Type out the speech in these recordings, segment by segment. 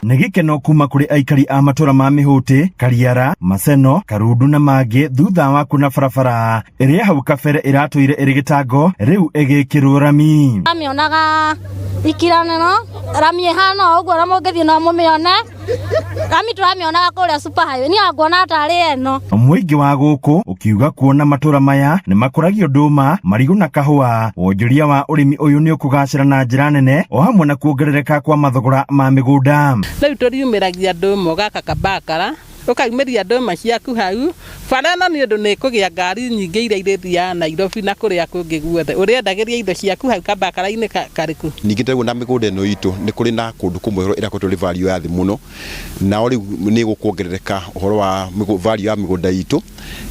Nĩ gĩkeno kuma kũrĩ aikari a matũra ma Mĩhũtĩ, Kariara, Maseno, Karundu na mangĩ thutha wa kuona barabara ĩrĩa hau kabere ĩratũire ĩrĩ gĩtango rĩu ĩgĩkĩrwo rami. Amĩonaga ikiranĩro rami ĩhana o ũguo na mũngĩthiĩ no mũmĩone rami tũramĩonaga kũrĩa super highway niĩ nguona tarĩ ĩno. Mũingĩ wa gũkũ ũkiuga kuona matũra maya nĩ makũragio ndũma, marigũ na kahũa, wonjoria wa ũrĩmi ũyũ nĩ ũkũgacĩra na njĩra nene o hamwe na kuongerereka kwa mathogora ma mĩgũnda. Rĩu tũriumĩragia ndũma ũgaka kabakara, ũkaumĩria ndũma ciaku hau, bara ĩno nĩ ũndũ nĩ ĩkũgĩa ngari nyingĩ iria irĩthiaga Nairobi na kũrĩa kũngĩ guothe, ũrĩendagĩria indo ciaku hau kabakara-inĩ karĩkũ? Ningĩ ta rĩu ona mĩgũnda ĩno itũ nĩ kũrĩ na kũndũ kũmwe ĩrakoretwo ĩrĩ value ya thĩ mũno, nao rĩu nĩ ĩgũkuongerereka ũhoro wa value ya mĩgũnda itũ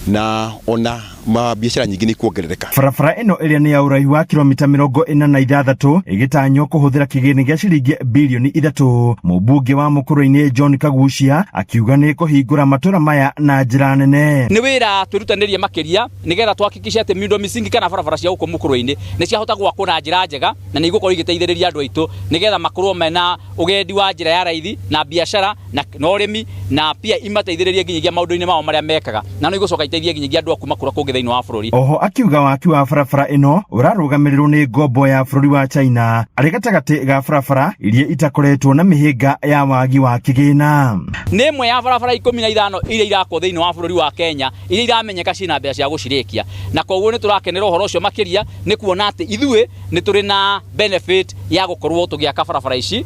na ona mabiacara nyingĩ nĩ ikuongerereka. Barabara ĩno ĩrĩa nĩ ya ũraihu wa kilomita 46 ĩgĩtanywo kũhũthĩra kĩgĩna gĩa ciringi birioni 3. Mũmbunge wa Mũkũrwe-inĩ John Kagucia akiuga nĩ ĩkũhingũra matũra maya na njĩra nene. Nĩ wĩra twĩrutanĩrie makĩria nĩgetha tuhakikishe atĩ miundo misingi kana barabara cia gũkũ Mũkũrwe-inĩ nĩ ciahota gwakwo na njĩra njega na nĩ igũkorwo igĩteithĩrĩria andũ aitũ nĩgetha makorwo mena ũgendi wa njĩra ya raithi na biacara na na ũrĩmi na pia imateithĩrĩrie nginyagia maũndũ-inĩ mao marĩa mekaga na no igũcoka iteithie nginyagia andũ a kuma kũrĩa kũngĩ thĩinĩ wa bũrũri. Oho akiuga waki wa barabara ĩno ũrarũgamĩrĩrwo nĩ ngombo ya bũrũri wa China arĩ gatagatĩ ga barabara iria itakoretwo na mĩhĩnga ya wagi wa kĩgĩna. Nĩ ĩmwe ya barabara 15 iria irakwo thĩinĩ wa bũrũri wa Kenya iria iramenyeka ciĩna mbeca cia gũcirĩkia, na koguo nĩ tũrakenera ũhoro ũcio makĩria nĩ kuona atĩ ithuĩ nĩ tũrĩ na benefit ya gũkorwo tũgĩaka barabara ici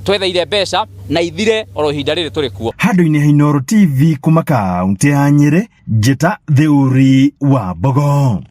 twetheire mbeca na ithire oro ihinda rĩrĩ tũrĩ kuo. Handũ-inĩ ha Inooro TV kuma kaunti ya Nyĩrĩ, njĩta Theuri wa Mbogo.